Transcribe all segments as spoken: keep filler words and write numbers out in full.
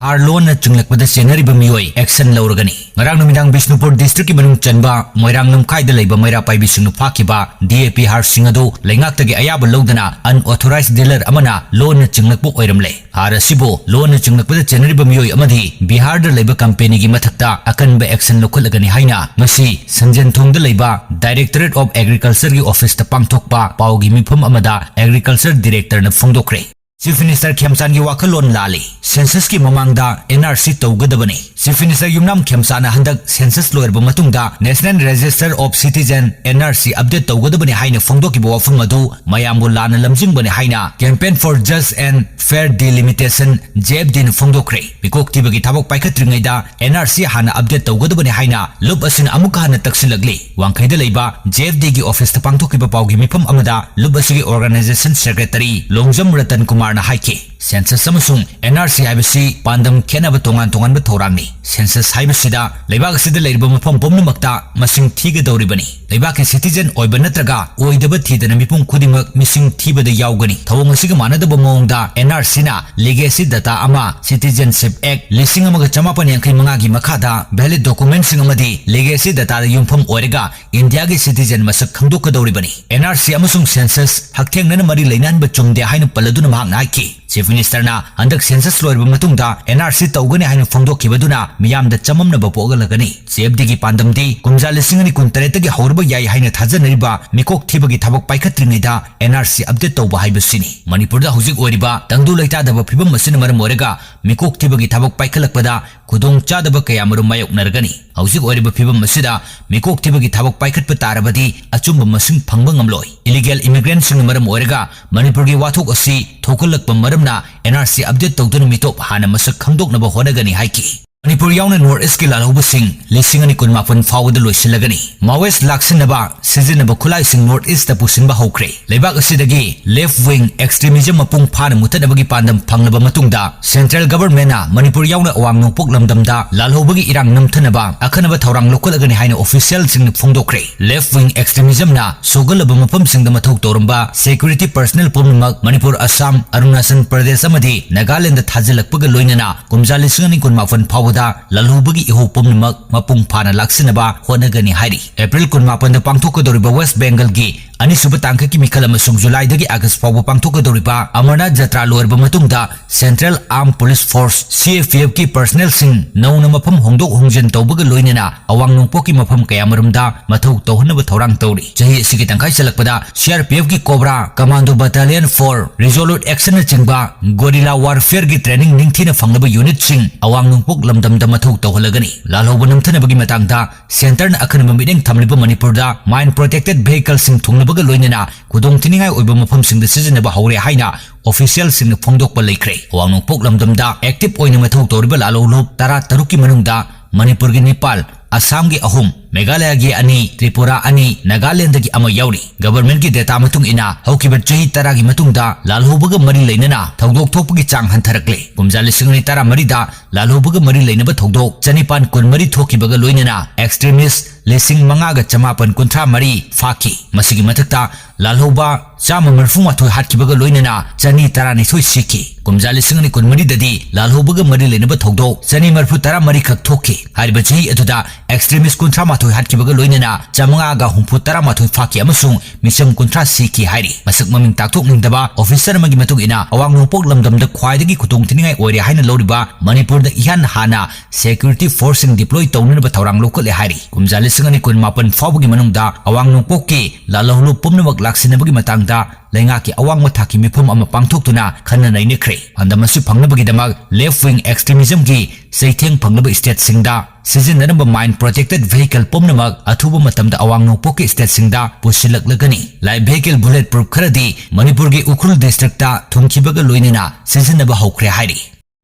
ꯍꯥꯔ ꯂꯣꯟꯅ ꯆꯤꯡꯂꯛꯄꯗ ꯆꯦꯟꯅꯔꯤꯕ ꯃꯤꯑꯣꯏ action ꯂꯧꯔꯒꯅꯤ꯫ ꯉꯔꯥꯡ ꯅꯨꯃꯤꯗꯥꯡ ꯕꯤꯁꯅꯨꯄꯨꯔ district ꯀꯤ ꯃꯅꯨꯡ ꯆꯟꯕ ꯃꯣꯏꯔꯥꯡ ꯂꯝꯈꯥꯏꯗ ꯂꯩꯕ ꯃꯩꯔꯥ ꯄꯥꯏꯕꯤꯁꯤꯡꯅ ꯐꯥꯈꯤꯕ D A P ꯍꯥꯔꯁꯤꯡ ꯑꯗꯨ ꯂꯩꯉꯥꯛꯇꯒꯤ ꯑꯌꯥꯕ ꯂꯧꯗꯅ unauthorized dealer ꯑꯃꯅ ꯂꯣꯟꯅ ꯆꯤꯡꯂꯛꯄ ꯑꯣꯏꯔꯝꯂꯦ꯫ ꯍꯥꯔ ꯑꯁꯤꯕꯨ ꯂꯣꯟꯅ ꯆꯤꯡꯂꯛꯄꯗ ꯆꯦꯟꯅꯔꯤꯕ ꯃꯤꯑꯣꯏ ꯑꯃꯗꯤ ꯕꯤꯍꯥꯔꯗ ꯂꯩꯕ company ꯒꯤ ꯃꯊꯛꯇ ꯑꯀꯟꯕ action ꯂꯧꯈꯠꯂꯒꯅꯤ ꯍꯥꯏꯅ ꯉꯁꯤ ꯁꯟꯖꯦꯟꯊꯣꯡꯗ ꯂꯩꯕ Directorate of Agriculture ꯒꯤ office ꯇ ꯄꯥꯡꯊꯣꯛꯄ ꯄꯥꯎꯒꯤ ꯃꯤꯐꯝ ꯑꯃꯗ Agriculture Director ꯅ ꯐꯣꯡꯗꯣꯛꯈ꯭ꯔꯦ꯫ Chief Minister ꯈꯦꯝꯆꯥꯟꯒꯤ ꯋꯥꯈꯜꯂꯣꯟ ꯂꯥꯜꯂꯤ꯫ Census ꯀꯤ ꯃꯃꯥꯡꯗ N R C ꯇꯧꯒꯗꯕꯅꯤ꯫ Chief Minister ꯌꯨꯝꯅꯥꯝ ꯈꯦꯝꯆꯥꯟꯅ ꯍꯟꯗꯛ census ꯂꯣꯏꯔꯕ ꯃꯇꯨꯡꯗ National Register of Citizen, N R C, update ꯇꯧꯒꯗꯕꯅꯤ ꯍꯥꯏꯅ ꯐꯣꯡꯗꯣꯛꯈꯤꯕ ꯋꯥꯐꯝ ꯑꯗꯨ ꯃꯌꯥꯝꯕꯨ ꯂꯥꯟꯅ ꯂꯝꯖꯤꯡꯕꯅꯤ ꯍꯥꯏꯅ Campaign for Just and Fair Delimitation, J F D ꯅ ꯐꯣꯡꯗꯣꯛꯈ꯭ꯔꯦ꯫ ꯃꯤꯀꯣꯛ ꯊꯤꯕꯒꯤ ꯊꯕꯛ ꯄꯥꯏꯈꯠꯇ꯭ꯔꯤꯉꯩꯗ N R C ꯍꯥꯟꯅ update ꯇꯧꯒꯗꯕꯅꯤ ꯍꯥꯏꯅ ꯂꯨꯞ ꯑꯁꯤꯅ ꯑꯃꯨꯛꯀ ꯍꯟꯅ ꯇꯛꯁꯤꯜꯂꯛꯂꯤ꯫ ꯋꯥꯡꯈꯩꯗ ꯂꯩꯕ J F D ꯒꯤ office ꯇ ꯄꯥꯡꯊꯣꯛꯈꯤꯕ ꯄꯥꯎꯒꯤ ꯃꯤꯐꯝ ꯑꯃꯗ ꯂꯨꯞ ꯑꯁꯤꯒꯤ organization secretary ꯂꯣꯡꯖꯝ ꯔꯇꯟ ꯀꯨꯃꯥꯔꯅ ꯍꯥꯏꯈꯤ, Census ꯑꯃꯁꯨꯡ N R C ꯍꯥꯏꯕꯁꯤ ꯄꯥꯟꯗꯝ ꯈꯦꯠꯅꯕ ꯇꯣꯉꯥꯟ ꯇꯣꯉꯥꯟꯕ ꯊꯧꯔꯥꯡꯅꯤ꯫ Census ꯍꯥꯏꯕꯁꯤꯗ ꯂꯩꯕꯥꯛ ꯑꯁꯤꯗ ꯂꯩꯔꯤꯕ ꯃꯐꯝ ꯄꯨꯝꯅꯃꯛꯇ ꯃꯁꯤꯡ ꯊꯤꯒꯗꯧꯔꯤꯕꯅꯤ꯫ ꯂꯩꯕꯥꯛꯀꯤ citizen ꯑꯣꯏꯕ ꯅꯠꯇ꯭ꯔꯒ ꯑꯣꯏꯗꯕ ꯊꯤꯗꯅ ꯃꯤꯄꯨꯝ ꯈꯨꯗꯤꯡꯃꯛ ꯃꯤꯁꯤꯡ ꯊꯤꯕꯗ ꯌꯥꯎꯒꯅꯤ꯫ ꯊꯧꯑꯣꯡ ꯑꯁꯤꯒ ꯃꯥꯟꯅꯗꯕ ꯃꯑꯣꯡꯗ N R C ꯅ legacy data ꯑꯃ, Citizenship Act ꯂꯤꯁꯤꯡ ꯑꯃꯒ ꯆꯃꯥꯄꯟ ꯌꯥꯡꯈꯩ ꯃꯉꯥꯒꯤ ꯃꯈꯥꯗ valid document ꯁꯤꯡ ꯑꯃꯗꯤ legacy data ꯗ ꯌꯨꯝꯐꯝ ꯑꯣꯏꯔꯒ ꯏꯟꯗꯤꯌꯥꯒꯤ citizen ꯃꯁꯛ ꯈꯪꯗꯣꯛꯀꯗꯧꯔꯤꯕꯅꯤ꯫ N R C ꯑꯃꯁꯨꯡ census ꯍꯛꯊꯦꯡꯅꯅ ꯃꯔꯤ ꯂꯩꯅꯍꯟꯕ ꯆꯨꯝꯗꯦ ꯍꯥꯏꯅ ꯄꯜꯂꯗꯨꯅ ꯃꯍꯥꯛꯅ ꯍꯥꯏꯈꯤ, Chief Minister ꯅ ꯍꯟꯗꯛ census ꯂꯣꯏꯔꯕ ꯃꯇꯨꯡꯗ N R C ꯇꯧꯒꯅꯤ ꯍꯥꯏꯅ ꯐꯣꯡꯗꯣꯛꯈꯤꯕꯗꯨꯅ ꯃꯤꯌꯥꯝꯗ ꯆꯃꯝꯅꯕ ꯄꯣꯛꯍꯜꯂꯒꯅꯤ꯫ J F D ꯒꯤ ꯄꯥꯟꯗꯝꯗꯤ ꯀꯨꯝꯖꯥ ꯂꯤꯁꯤꯡ ꯑꯅꯤ ꯀꯨꯟꯇꯔꯦꯠꯇꯒꯤ ꯍꯧꯔꯕ ꯌꯥꯏ ꯍꯥꯏꯅ ꯊꯥꯖꯅꯔꯤꯕ ꯃꯤꯀꯣꯛ ꯊꯤꯕꯒꯤ ꯊꯕꯛ ꯄꯥꯏꯈꯠꯇ꯭ꯔꯤꯉꯩꯗ N R C update ꯇꯧꯕ ꯍꯥꯏꯕꯁꯤꯅꯤ꯫ ꯃꯅꯤꯄꯨꯔꯗ ꯍꯧꯖꯤꯛ ꯑꯣꯏꯔꯤꯕ ꯇꯪꯗꯨ ꯂꯩꯇꯥꯗꯕ ꯐꯤꯕꯝ ꯑꯁꯤꯅ ꯃꯔꯝ ꯑꯣꯏꯔꯒ ꯃꯤꯀꯣꯛ ꯊꯤꯕꯒꯤ ꯊꯕꯛ ꯄꯥꯏꯈꯠꯂꯛꯄꯗ ꯈꯨꯗꯣꯡꯆꯥꯗꯕ ꯀꯌꯥꯃꯔꯨꯝ ꯃꯥꯌꯣꯛꯅꯔꯒꯅꯤ꯫ ꯍꯧꯖꯤꯛ ꯑꯣꯏꯔꯤꯕ ꯐꯤꯕꯝ ꯑꯁꯤꯗ ꯃꯤꯀꯣꯛ ꯊꯤꯕꯒꯤ ꯊꯕꯛ ꯄꯥꯏꯈꯠꯄ ꯇꯥꯔꯕꯗꯤ ꯑꯆꯨꯝꯕ ꯃꯁꯤꯡ ꯐꯪꯕ ꯉꯝꯂꯣꯏ꯫ Illegal immigrant ꯁꯤꯡꯅ ꯃꯔꯝ ꯑꯣꯏꯔꯒ ꯃꯅꯤꯄꯨꯔꯒꯤ ꯋꯥꯊꯣꯛ ꯑꯁꯤ ꯊꯣꯛꯍꯜꯂꯛꯄ ꯃꯔꯝꯅ N R C update ꯇꯧꯗꯨꯅ ꯃꯤꯇꯣꯞ ꯍꯥꯟꯅ ꯃꯁꯛ ꯈꯪꯗꯣꯛꯅꯕ ꯍꯣꯠꯅꯒꯅꯤ ꯍꯥꯏꯈꯤ꯫ ꯃꯅꯤꯄꯨꯔ ꯌꯥꯎꯅ North East ꯀꯤ ꯂꯥꯜꯍꯧꯕꯁꯤꯡ ꯂꯤꯁꯤꯡ ꯑꯅꯤ ꯀꯨꯟꯃꯥꯄꯟ ꯐꯥꯎꯕꯗ ꯂꯣꯏꯁꯤꯜꯂꯒꯅꯤ꯫ Maoist ꯂꯥꯛꯁꯤꯟꯅꯕ ꯁꯤꯖꯤꯟꯅꯕ ꯈꯨꯠꯂꯥꯏꯁꯤꯡ North East ꯇ ꯄꯨꯁꯤꯟꯕ ꯍꯧꯈ꯭ꯔꯦ꯫ ꯂꯩꯕꯥꯛ ꯑꯁꯤꯗꯒꯤ left wing extremism ꯃꯄꯨꯡ ꯐꯥꯅ ꯃꯨꯊꯠꯅꯕꯒꯤ ꯄꯥꯟꯗꯝ ꯐꯪꯂꯕ ꯃꯇꯨꯡꯗ, Central Government ꯅ ꯃꯅꯤꯄꯨꯔ ꯌꯥꯎꯅ ꯑꯋꯥꯡ ꯅꯣꯡꯄꯣꯛ ꯂꯝꯗꯝꯗ ꯂꯥꯜꯍꯧꯕꯒꯤ ꯏꯔꯥꯡ ꯅꯝꯊꯅꯕ ꯑꯈꯟꯅꯕ ꯊꯧꯔꯥꯡ ꯂꯧꯈꯠꯂꯒꯅꯤ ꯍꯥꯏꯅ official ꯁꯤꯡꯅ ꯐꯣꯡꯗꯣꯛꯈ꯭ꯔꯦ꯫ Left wing extremism ꯅ ꯁꯣꯛꯍꯜꯂꯕ ꯃꯐꯝꯁꯤꯡꯗ ꯃꯊꯧ ꯇꯧꯔꯝꯕ security personnel ꯄꯨꯝꯅꯃꯛ ꯃꯅꯤꯄꯨꯔ, ꯑꯁꯥꯝ, ꯑꯔꯨꯅꯥꯆꯜ ꯄ꯭ꯔꯗꯦꯁ ꯑꯃꯗꯤ ꯅꯥꯒꯥꯂꯦꯟꯗ ꯊꯥꯖꯤꯜꯂꯛꯄꯒ ꯂꯣꯏꯅꯅ ꯀꯨꯝꯖꯥ ꯂꯤꯁꯤꯡ ꯑꯅꯤ ꯀꯨꯟꯃꯥꯄꯟ ꯐꯥꯎꯕꯗ ꯂꯥꯜꯍꯧꯕꯒꯤ ꯏꯍꯧ ꯄꯨꯝꯅꯃꯛ ꯃꯄꯨꯡ ꯐꯥꯅ ꯂꯥꯛꯁꯤꯟꯅꯕ ꯍꯣꯠꯅꯒꯅꯤ ꯍꯥꯏꯔꯤ꯫ April ꯀꯨꯟꯃꯥꯄꯟꯗ ꯄꯥꯡꯊꯣꯛꯀꯗꯧꯔꯤꯕ West Bengal ꯒꯤ ꯑꯅꯤꯁꯨꯕ ꯇꯥꯡꯀꯛꯀꯤ ꯃꯤꯈꯜ ꯑꯃꯁꯨꯡ July ꯗꯒꯤ August ꯐꯥꯎꯕ ꯄꯥꯡꯊꯣꯛꯀꯗꯧꯔꯤꯕ ꯑꯃꯔꯅꯥꯊ ꯖꯇ꯭ꯔꯥ ꯂꯣꯏꯔꯕ ꯃꯇꯨꯡꯗ, Central Armed Police Force, C A P F ꯀꯤ personnel ꯁꯤꯡ ꯅꯧꯅ ꯃꯐꯝ ꯍꯣꯡꯗꯣꯛ ꯍꯣꯡꯖꯤꯟ ꯇꯧꯕꯒ ꯂꯣꯏꯅꯅ ꯑꯋꯥꯡ ꯅꯣꯡꯄꯣꯛꯀꯤ ꯃꯐꯝ ꯀꯌꯥꯃꯔꯨꯝꯗ ꯃꯊꯧ ꯇꯧꯍꯟꯅꯕ ꯊꯧꯔꯥꯡ ꯇꯧꯔꯤ꯫ ꯆꯍꯤ ꯑꯁꯤꯒꯤ ꯇꯪꯈꯥꯏ ꯆꯜꯂꯛꯄꯗ C R P F ꯀꯤ Cobra, Commando Battalion four, Resolute Action ꯅꯆꯤꯡꯕ guerrilla warfare ꯒꯤ training ꯅꯤꯡꯊꯤꯅ ꯐꯪꯂꯕ unit ꯁꯤꯡ ꯑꯋꯥꯡ ꯅꯣꯡꯄꯣꯛ ꯂꯝꯗꯝꯗ ꯃꯊꯧ ꯇꯧꯍꯜꯂꯒꯅꯤ꯫ ꯂꯥꯜꯍꯧꯕ ꯅꯝꯊꯅꯕꯒꯤ ꯃꯇꯥꯡꯗ Centre ꯅ ꯑꯈꯟꯅꯕ ꯃꯤꯠꯌꯦꯡ ꯊꯝꯂꯤꯕ ꯃꯅꯤꯄꯨꯔꯗ mine protected vehicle ꯁꯤꯡ ꯊꯨꯡꯂꯕꯒ ꯂꯣꯏꯅꯅ ꯈꯨꯗꯣꯡꯊꯤꯅꯤꯡꯉꯥꯏ ꯑꯣꯏꯕ ꯃꯐꯝꯁꯤꯡꯗ ꯁꯤꯖꯤꯟꯅꯕ ꯍꯧꯔꯦ ꯍꯥꯏꯅ official ꯁꯤꯡꯅ ꯐꯣꯡꯗꯣꯛꯄ ꯂꯩꯈ꯭ꯔꯦ꯫ ꯑꯋꯥꯡ ꯅꯣꯡꯄꯣꯛ ꯂꯝꯗꯝꯗ active ꯑꯣꯏꯅ ꯃꯊꯧ ꯇꯧꯔꯤꯕ ꯂꯥꯜꯍꯧꯂꯨꯞ ꯇꯔꯥ ꯇꯔꯨꯛꯀꯤ ꯃꯅꯨꯡꯗ ꯃꯅꯤꯄꯨꯔꯒꯤ ꯅꯤꯄꯥꯜ, ꯑꯁꯥꯝꯒꯤ ꯑꯍꯨꯝ, ꯃꯦꯘꯥꯂꯌꯒꯤ ꯑꯅꯤ, ꯇ꯭ꯔꯤꯄꯨꯔꯥ ꯑꯅꯤ, ꯅꯥꯒꯥꯂꯦꯟꯗꯒꯤ ꯑꯃ ꯌꯥꯎꯔꯤ꯫ Government ꯀꯤ data ꯃꯇꯨꯡ ꯏꯟꯅ, ꯍꯧꯈꯤꯕ ꯆꯍꯤ ꯇꯔꯥꯒꯤ ꯃꯇꯨꯡꯗ ꯂꯥꯜꯍꯧꯕꯒ ꯃꯔꯤ ꯂꯩꯅꯅ ꯊꯧꯗꯣꯛ ꯊꯣꯛꯄꯒꯤ ꯆꯥꯡ ꯍꯟꯊꯔꯛꯂꯦ꯫ ꯀꯨꯝꯖꯥ ꯂꯤꯁꯤꯡ ꯑꯅꯤ ꯇꯔꯥꯃꯔꯤꯗ ꯂꯥꯜꯍꯧꯕꯒ ꯃꯔꯤ ꯂꯩꯅꯕ ꯊꯧꯗꯣꯛ ꯆꯅꯤꯄꯥꯟ ꯀꯨꯟꯃꯔꯤ ꯊꯣꯛꯈꯤꯕꯒ ꯂꯣꯏꯅꯅ extremist ꯂꯤꯁꯤꯡ ꯃꯉꯥꯒ ꯆꯃꯥꯄꯟ ꯀꯨꯟꯊ꯭ꯔꯥ ꯃꯔꯤ ꯐꯥꯈꯤ꯫ ꯃꯁꯤꯒꯤ ꯃꯊꯛꯇ ꯂꯥꯜꯍꯧꯕ ꯆꯥꯝꯃ ꯃꯔꯤꯐꯨ ꯃꯥꯊꯣꯏ ꯍꯥꯠꯈꯤꯕꯒ ꯂꯣꯏꯅꯅ ꯆꯅꯤ ꯇꯔꯥꯅꯤꯊꯣꯏ ꯁꯤꯈꯤ꯫ ꯀꯨꯝꯖꯥ ꯂꯤꯁꯤꯡ ꯑꯅꯤ ꯀꯨꯟꯃꯔꯤꯗꯗꯤ ꯂꯥꯜꯍꯧꯕꯒ ꯃꯔꯤ ꯂꯩꯅꯕ ꯊꯧꯗꯣꯛ ꯆꯅꯤ ꯃꯔꯤꯐꯨ ꯇꯔꯥꯃꯔꯤ ꯈꯛ ꯊꯣꯛꯈꯤ꯫ ꯍꯥꯏꯔꯤꯕ ꯆꯍꯤ ꯑꯗꯨꯗ extremist ꯀꯨꯟꯊ꯭ꯔꯥ ꯃꯥꯊꯣꯏ ꯍꯥꯠꯈꯤꯕꯒ ꯂꯣꯏꯅꯅ ꯆꯥꯃꯉꯥꯒ ꯍꯨꯝꯐꯨ ꯇꯔꯥꯃꯥꯊꯣꯏ ꯐꯥꯈꯤ ꯑꯃꯁꯨꯡ ꯃꯤꯆꯝ ꯀꯨꯟꯊ꯭ꯔꯥ ꯁꯤꯈꯤ ꯍꯥꯏꯔꯤ꯫ ꯃꯁꯛ ꯃꯃꯤꯡ ꯇꯥꯛꯊꯣꯛꯅꯤꯡꯗꯕ officer ꯑꯃꯒꯤ ꯃꯇꯨꯡ ꯏꯟꯅ, ꯑꯋꯥꯡ ꯅꯣꯡꯄꯣꯛ ꯂꯝꯗꯝꯗ ꯈ꯭ꯋꯥꯏꯗꯒꯤ ꯈꯨꯗꯣꯡꯊꯤꯅꯤꯡꯉꯥꯏ ꯑꯣꯏꯔꯦ ꯍꯥꯏꯅ ꯂꯧꯔꯤꯕ ꯃꯅꯤꯄꯨꯔꯗ ꯏꯍꯥꯟ ꯍꯥꯟꯅ security force ꯁꯤꯡ deploy ꯇꯧꯅꯅꯕ ꯊꯧꯔꯥꯡ ꯂꯧꯈꯠꯂꯦ ꯍꯥꯏꯔꯤ꯫ ꯀꯨꯝꯖꯥ ꯂꯤꯁꯤꯡ ꯑꯅꯤ ꯀꯨꯟꯃꯥꯄꯟ ꯐꯥꯎꯕꯒꯤ ꯃꯅꯨꯡꯗ ꯑꯋꯥꯡ ꯅꯣꯡꯄꯣꯛꯀꯤ ꯂꯥꯜꯍꯧꯂꯨꯞ ꯄꯨꯝꯅꯃꯛ ꯂꯥꯛꯁꯤꯟꯅꯕꯒꯤ ꯃꯇꯥꯡꯗ ꯂꯩꯉꯥꯛꯀꯤ ꯑꯋꯥꯡꯕ ꯊꯥꯛꯀꯤ ꯃꯤꯐꯝ ꯑꯃ ꯄꯥꯡꯊꯣꯛꯇꯨꯅ ꯈꯟꯅ ꯅꯩꯅꯈ꯭ꯔꯦ꯫ ꯄꯥꯟꯗꯝ ꯑꯁꯤ ꯐꯪꯅꯕꯒꯤꯗꯃꯛ left wing extremism ꯒꯤ ꯆꯩꯊꯦꯡ ꯐꯪꯂꯕ state ꯁꯤꯡꯗ ꯁꯤꯖꯤꯟꯅꯔꯝꯕ mine protected vehicle ꯄꯨꯝꯅꯃꯛ ꯑꯊꯨꯕ ꯃꯇꯝꯗ ꯑꯋꯥꯡ ꯅꯣꯡꯄꯣꯛꯀꯤ state ꯁꯤꯡꯗ ꯄꯨꯁꯤꯜꯂꯛꯂꯒꯅꯤ꯫ Light vehicle bullet proof ꯈꯔꯗꯤ ꯃꯅꯤꯄꯨꯔꯒꯤ ꯎꯈ꯭ꯔꯨꯜ district ꯇ ꯊꯨꯡꯈꯤꯕꯒ ꯂꯣꯏꯅꯅ ꯁꯤꯖꯤꯟꯅꯕ ꯍꯧꯈ꯭ꯔꯦ ꯍꯥꯏꯔꯤ꯫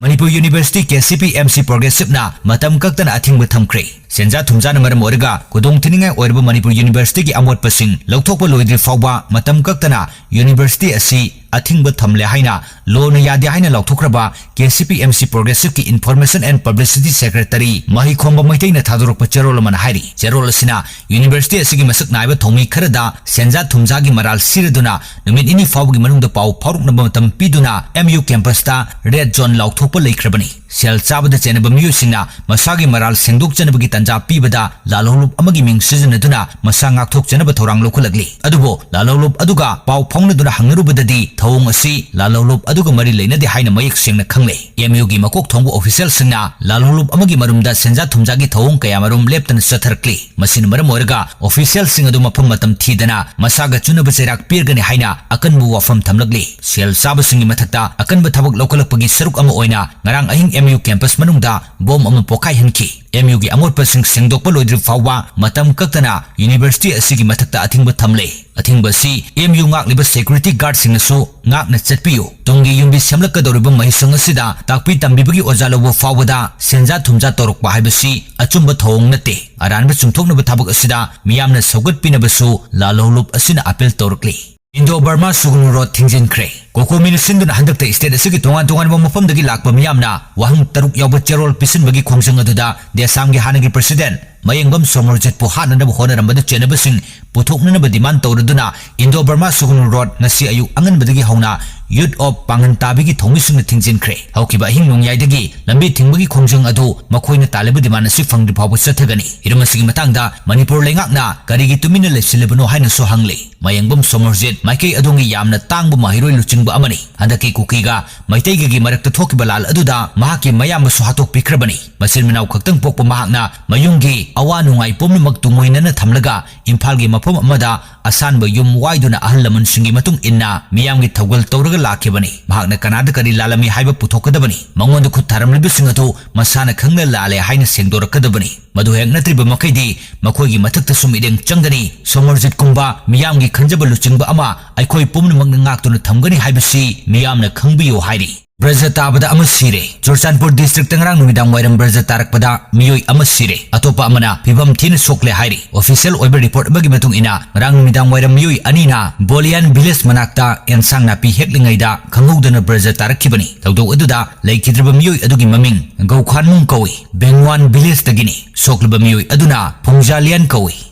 Manipur university K C P M ꯁꯤ ꯄ꯭ꯔꯣꯒ꯭ꯔꯦꯁꯤꯞꯅ ꯃꯇꯝ ꯀꯛꯇꯅ ꯑꯊꯤꯡꯕ ꯊꯝꯈ꯭ꯔꯦ꯫ ꯁꯦꯟꯖꯥ ꯊꯨꯝꯖꯥꯅ ꯃꯔꯝ ꯑꯣꯏꯔꯒ ꯈꯨꯗꯣꯡꯊꯤꯅꯤꯡꯉꯥꯏ ꯑꯣꯏꯔꯕ ꯃꯅꯤꯄꯨꯔ ꯌꯨꯅꯤꯚꯔꯁꯤꯇꯤꯒꯤ ꯑꯃꯣꯠꯄꯁꯤꯡ ꯂꯧꯊꯣꯛꯄ ꯂꯣꯏꯗ꯭ꯔꯤ ꯐꯥꯎꯕ ꯃꯇꯝ ꯀꯛꯇꯅ ꯌꯨꯅꯤꯚꯔꯁꯤꯇꯤ ꯑꯁꯤ ꯑꯊꯤꯡꯕ ꯊꯝꯂꯦ ꯍꯥꯏꯅ ꯂꯣꯅ ꯌꯥꯗꯦ ꯍꯥꯏꯅ ꯂꯥꯎꯊꯣꯛꯈ꯭ꯔꯕ K C P M C ꯄ꯭ꯔꯣꯒ꯭ꯔꯦꯁꯤꯞꯀꯤ ꯏꯟꯐꯣꯔꯃꯦꯁꯟ ꯑꯦꯟ ꯄꯕ꯭ꯂꯤꯁꯤꯇꯤ ꯁꯦꯀ꯭ꯔꯦꯇꯔꯤ ꯃꯍꯤꯈꯣꯝꯕ ꯃꯩꯇꯩꯅ ꯊꯥꯗꯣꯔꯛꯄ ꯆꯦꯔꯣꯜ ꯑꯃꯅ ꯍꯥꯏꯔꯤ꯫ ꯆꯦꯔꯣꯜ ꯑꯁꯤꯅ ꯌꯨꯅꯤꯚꯔꯁꯤꯇꯤ ꯑꯁꯤꯒꯤ ꯃꯁꯛ ꯅꯥꯏꯕ ꯊꯧꯃꯤ ꯈꯔꯗ ꯁꯦꯟꯖꯥ ꯊꯨꯝꯖꯥꯒꯤ ꯃꯔꯥꯜ ꯁꯤꯔꯗꯨꯅ ꯅꯨꯃꯤꯠ ꯅꯤꯅꯤ ꯐꯥꯎꯕꯒꯤ ꯃꯅꯨꯡꯗ ꯄꯥꯎ ꯐꯥꯎꯔꯛꯅꯕ ꯃꯇꯝ ꯄꯤꯗꯨꯅ ꯑꯦꯝ ꯌꯨ ꯀꯦꯝꯄꯁꯇ ꯔꯦꯗ ꯖꯣꯟ ꯂꯥꯎꯊꯣꯛꯄ ꯂꯩꯈ꯭ꯔꯕꯅꯤ꯫ ꯁꯦꯜ ꯆꯥꯕꯗ ꯆꯦꯟꯅꯕ ꯃꯤꯑꯣꯏꯁꯤꯡꯅ ꯃꯁꯥꯒꯤ ꯃꯔꯥꯜ ꯁꯦꯡꯗꯣꯛꯆꯅꯕꯒꯤ ꯇꯥꯟꯖꯥ ꯄꯤꯕꯗ ꯂꯥꯜꯍꯧꯂꯨꯞ ꯑꯃꯒꯤ ꯃꯤꯡ ꯁꯤꯖꯤꯟꯅꯗꯨꯅ ꯃꯁꯥ ꯉꯥꯛꯊꯣꯛꯆꯅꯕ ꯊꯧꯔꯥꯡ ꯂꯧꯈꯠꯂꯛꯂꯤ꯫ ꯑꯗꯨꯕꯨ ꯂꯥꯜꯍꯧꯂꯨꯞ ꯑꯗꯨꯒ ꯄꯥꯎ ꯐꯥꯎꯅꯗꯨꯅ ꯍꯪꯅꯔꯨꯕꯗꯗꯤ ꯊꯧꯑꯣꯡ ꯑꯁꯤ ꯂꯥꯜꯍꯧꯂꯨꯞ ꯑꯗꯨꯒ ꯃꯔꯤ ꯂꯩꯅꯗꯦ ꯍꯥꯏꯅ ꯃꯌꯦꯛ ꯁꯦꯡꯅ ꯈꯪꯂꯦ꯫ ꯑꯦꯝ ꯌꯨꯒꯤ ꯃꯀꯣꯛ ꯊꯣꯡꯕ ꯑꯣꯐꯤꯁꯤꯌꯦꯜꯁꯤꯡꯅ ꯂꯥꯜꯍꯧꯂꯨꯞ ꯑꯃꯒꯤ ꯃꯔꯨꯝꯗ ꯁꯦꯟꯖꯥ ꯊꯨꯝꯖꯥꯒꯤ ꯊꯧꯑꯣꯡ ꯀꯌꯥꯃꯔꯨꯝ ꯂꯦꯞꯇꯅ ꯆꯠꯊꯔꯛꯂꯤ꯫ ꯃꯁꯤꯅ ꯃꯔꯝ ꯑꯣꯏꯔꯒ ꯑꯣꯐꯤꯁꯤꯌꯦꯜꯁꯤꯡ ꯑꯗꯨ ꯃꯐꯝ ꯃꯇꯝ ꯊꯤꯗꯅ ꯃꯁꯥꯒ ꯆꯨꯅꯕ ꯆꯩꯔꯥꯛ ꯄꯤꯔꯒꯅꯤ ꯍꯥꯏꯅ ꯑꯀꯟꯕ ꯋꯥꯐꯝ ꯊꯝꯂꯛꯂꯤ꯫ ꯁꯦꯜ ꯆꯥꯕꯁꯤꯡꯒꯤ ꯃꯊꯛꯇ ꯑꯀꯟꯕ ꯊꯕꯛ ꯂꯧꯈꯠꯂꯛꯄꯒꯤ ꯁꯔꯨꯛ ꯑꯃ ꯑꯣꯏꯅ ꯉꯔꯥꯡ ꯑꯍꯤꯡ ꯑꯦꯝ ꯌꯨ ꯀꯦꯝꯄꯁ ꯃꯅꯨꯡꯗ ꯕꯣꯝ ꯑꯃ ꯄꯣꯈꯥꯏꯍꯟꯈꯤ꯫ ꯑꯦꯝ ꯌꯨꯒꯤ ꯑꯃꯣꯠꯄꯁꯤꯡ ꯁꯦꯡꯗꯣꯛꯄ ꯂꯣꯏꯗ꯭ꯔꯤ ꯐꯥꯎꯕ ꯃꯇꯝ ꯀꯛꯇꯅ ꯌꯨꯅꯤꯚꯔꯁꯤꯇꯤ ꯑꯁꯤꯒꯤ ꯃꯊꯛꯇ ꯑꯊꯤꯡꯕ ꯊꯝꯂꯦ꯫ ꯑꯊꯤꯡꯕ ꯑꯁꯤ ꯑꯦꯝ ꯌꯨ ꯉꯥꯛꯂꯤꯕ ꯁꯦꯀ꯭ꯌꯨꯔꯤꯇꯤ ꯒꯥꯔꯗꯁꯤꯡꯅꯁꯨ ꯉꯥꯛꯅ ꯆꯠꯄꯤꯌꯨ꯫ ꯇꯨꯡꯒꯤ ꯌꯨꯝꯕꯤ ꯁꯦꯝꯂꯛꯀꯗꯧꯔꯤꯕ ꯃꯍꯩꯁꯪ ꯑꯁꯤꯗ ꯇꯥꯛꯄꯤ ꯇꯝꯕꯤꯕꯒꯤ ꯑꯣꯖꯥ ꯂꯧꯕ ꯐꯥꯎꯕꯗ ꯁꯦꯟꯖꯥ ꯊꯨꯝꯖꯥ ꯇꯧꯔꯛꯄ ꯍꯥꯏꯕꯁꯤ ꯑꯆꯨꯝꯕ ꯊꯧꯑꯣꯡ ꯅꯠꯇꯦ꯫ ꯑꯔꯥꯟꯕ ꯆꯨꯝꯊꯣꯛꯅꯕ ꯊꯕꯛ ꯑꯁꯤꯗ ꯃꯤꯌꯥꯝꯅ ꯁꯧꯒꯠꯄꯤꯅꯕꯁꯨ ꯂꯥꯜꯍꯧꯂꯨꯞ ꯑꯁꯤꯅ ꯑꯄꯤꯜ ꯇꯧꯔꯛꯂꯤ꯫ ꯏꯟꯗꯣ ꯕꯔꯃꯥ ꯁꯨꯒꯅꯨ ꯔꯣꯗ ꯊꯤꯡꯖꯤꯟꯈ꯭ꯔꯦ꯫ ꯀꯣꯀꯣꯃꯤꯅ ꯁꯤꯟꯗꯨꯅ ꯍꯟꯗꯛꯇ ꯁ꯭ꯇꯦꯠ ꯑꯁꯤꯒꯤ ꯇꯣꯉꯥꯟ ꯇꯣꯉꯥꯟꯕ ꯃꯐꯝꯗꯒꯤ ꯂꯥꯛꯄ ꯃꯤꯌꯥꯝꯅ ꯋꯥꯍꯪ ꯇꯔꯨꯛ ꯌꯥꯎꯕ ꯆꯦꯔꯣꯜ ꯄꯤꯁꯤꯟꯕꯒꯤ ꯈꯣꯡꯖꯪ ꯑꯗꯨꯗ ꯗꯦꯁꯥꯝꯒꯤ ꯍꯥꯟꯅꯒꯤ ꯄ꯭ꯔꯁꯤꯗꯦꯟ ꯃꯌꯦꯡꯕꯝ ꯁꯣꯃꯔꯖꯤꯠꯄꯨ ꯍꯥꯠꯅꯅꯕ ꯍꯣꯠꯅꯔꯝꯕꯗ ꯆꯦꯟꯅꯕꯁꯤꯡ ꯄꯨꯊꯣꯛꯅꯅꯕ ꯗꯤꯃꯥꯟ ꯇꯧꯔꯗꯨꯅ ꯏꯟꯗꯣ ꯕꯔꯃꯥ ꯁꯨꯒꯅꯨ ꯔꯣꯗ ꯉꯁꯤ ꯑꯌꯨꯛ ꯑꯉꯟꯕꯗꯒꯤ ꯍꯧꯅ ꯌꯨꯠ ꯑꯣꯐ ꯄꯥꯡꯒꯟ ꯇꯥꯕꯤꯒꯤ ꯊꯧꯃꯤꯁꯤꯡꯅ ꯊꯤꯡꯖꯤꯟꯈ꯭ꯔꯦ꯫ ꯍꯧꯈꯤꯕ ꯑꯍꯤꯡ ꯅꯣꯡꯌꯥꯏꯗꯒꯤ ꯂꯝꯕꯤ ꯊꯤꯡꯕꯒꯤ ꯈꯣꯡꯖꯪ ꯑꯗꯨ ꯃꯈꯣꯏꯅ ꯇꯥꯜꯂꯤꯕ ꯗꯤꯃꯥꯟ ꯑꯁꯤ ꯐꯪꯗ꯭ꯔꯤ ꯐꯥꯎꯕ ꯆꯠꯊꯒꯅꯤ꯫ ꯍꯤꯔꯝ ꯑꯁꯤꯒꯤ ꯃꯇꯥꯡꯗ ꯃꯅꯤꯄꯨꯔ ꯂꯩꯉꯥꯛꯅ ꯀꯔꯤꯒꯤ ꯇꯨꯃꯤꯟꯅ ꯂꯩꯁꯤꯜꯂꯤꯕꯅꯣ ꯍꯥꯏꯅꯁꯨ ꯍꯪꯂꯤ꯫ ꯃꯌꯦꯡꯕꯝ ꯁꯣꯃꯔꯖꯤꯠ ꯃꯥꯏꯀꯩ ꯑꯗꯣꯝꯒꯤ ꯌꯥꯝꯅ ꯇꯥꯡꯕ ꯃꯍꯩꯔꯣꯏ ꯂꯨꯆꯤꯡꯕ ꯑꯃꯅꯤ꯫ ꯍꯟꯗꯛꯀꯤ ꯀꯨꯀꯤꯒ ꯃꯩꯇꯩꯒꯒꯤ ꯃꯔꯛꯇ ꯊꯣꯛꯈꯤꯕ ꯂꯥꯜ ꯑꯗꯨꯗ ꯃꯍꯥꯛꯀꯤ ꯃꯌꯥꯝꯕꯁꯨ ꯍꯥꯠꯇꯣꯛꯄꯤꯈ꯭ꯔꯕꯅꯤ꯫ ꯃꯆꯤꯟ ꯃꯅꯥꯎ ꯈꯛꯇꯪ ꯄꯣꯛꯄ ꯃꯍꯥꯛꯅ ꯃꯌꯨꯝꯒꯤ ꯑꯋꯥ ꯅꯨꯡꯉꯥꯏ ꯄꯨꯝꯅꯃꯛ ꯇꯨꯡꯑꯣꯏꯅꯅ ꯊꯝꯂꯒ ꯏꯝꯐꯥꯜꯒꯤ ꯃꯐꯝ ꯑꯃꯗ ꯑꯁꯥꯟꯕ ꯌꯨꯝ ꯋꯥꯏꯗꯨꯅ ꯑꯍꯜ ꯂꯃꯟꯁꯤꯡꯒꯤ ꯃꯇꯨꯡ ꯏꯟꯅ ꯃꯤꯌꯥꯝꯒꯤ ꯊꯧꯒꯜ ꯇꯧꯔꯒ ꯂꯥꯛꯈꯤꯕꯅꯤ꯫ ꯃꯍꯥꯛꯅ ꯀꯅꯥꯗ ꯀꯔꯤ ꯂꯥꯜꯂꯝꯃꯤ ꯍꯥꯏꯕ ꯄꯨꯊꯣꯛꯀꯗꯕꯅꯤ꯫ ꯃꯉꯣꯟꯗ ꯈꯨꯠ ꯊꯥꯔꯝꯂꯤꯕꯁꯤꯡ ꯑꯗꯨ ꯃꯁꯥꯅ ꯈꯪꯅ ꯂꯥꯜꯂꯦ ꯍꯥꯏꯅ ꯁꯦꯡꯗꯣꯔꯛꯀꯗꯕꯅꯤ꯫ ꯃꯗꯨ ꯍꯦꯛ ꯅꯠꯇ꯭ꯔꯤꯕ ꯃꯈꯩꯗꯤ ꯃꯈꯣꯏꯒꯤ ꯃꯊꯛꯇꯁꯨ ꯃꯤꯠꯌꯦꯡ ꯆꯪꯒꯅꯤ꯫ ꯁꯣꯃꯔꯖꯤꯠꯀꯨꯝꯕ ꯃꯤꯌꯥꯝꯒꯤ ꯈꯟꯖꯕ ꯂꯨꯆꯤꯡꯕ ꯑꯃ ꯑꯩꯈꯣꯏ ꯄꯨꯝꯅꯃꯛꯅ ꯉꯥꯛꯇꯨꯅ ꯊꯝꯒꯅꯤ ꯍꯥꯏꯕꯁꯤ ꯃꯤꯌꯥꯝꯅ ꯈꯪꯕꯤꯌꯨ ꯍꯥꯏꯔꯤ꯫ ꯕ꯭ꯔꯖ ꯇꯥꯕꯗ ꯑꯃ ꯁꯤꯔꯦ꯫ ꯆꯨꯔꯆꯥꯟꯄꯨꯔ districtꯇ ꯉꯔꯥꯡ ꯅꯨꯃꯤꯗꯥꯡ ꯋꯥꯏꯔꯝ ꯕ꯭ꯔꯖ ꯇꯥꯔꯛꯄꯗ ꯃꯤꯑꯣꯏ ꯑꯃ ꯁꯤꯔꯦ꯫ ꯑꯇꯣꯞꯄ ꯑꯃꯅ ꯐꯤꯕꯝ ꯊꯤꯅ ꯁꯣꯛꯂꯦ ꯍꯥꯏꯔꯤ꯫ Official ꯑꯣꯏꯕ report ꯑꯃꯒꯤ ꯃꯇꯨꯡ ꯏꯟꯅ, ꯉꯔꯥꯡ ꯅꯨꯃꯤꯗꯥꯡ ꯋꯥꯏꯔꯝ ꯃꯤꯑꯣꯏ ꯑꯅꯤꯅ ꯕꯣꯂꯤꯌꯥꯟ village ꯃꯅꯥꯛꯇ ꯑꯦꯟꯁꯥꯡ ꯅꯥꯄꯤ ꯍꯦꯛꯂꯤꯉꯩꯗ ꯈꯪꯍꯧꯗꯅ ꯕ꯭ꯔꯖ ꯇꯥꯔꯛꯈꯤꯕꯅꯤ꯫ ꯊꯧꯗꯣꯛ ꯑꯗꯨꯗ ꯂꯩꯈꯤꯗ꯭ꯔꯕ ꯃꯤꯑꯣꯏ ꯑꯗꯨꯒꯤ ꯃꯃꯤꯡ ꯒꯧꯈꯥꯟꯃꯨꯡ ꯀꯧꯏ꯫ ꯕꯦꯡꯋꯥꯟ villageꯇꯒꯤꯅꯤ꯫ ꯁꯣꯛꯂꯕ ꯃꯤꯑꯣꯏ ꯑꯗꯨꯅ ꯐꯨꯡꯖꯥꯂꯤꯌꯥꯟ ꯀꯧꯏ꯫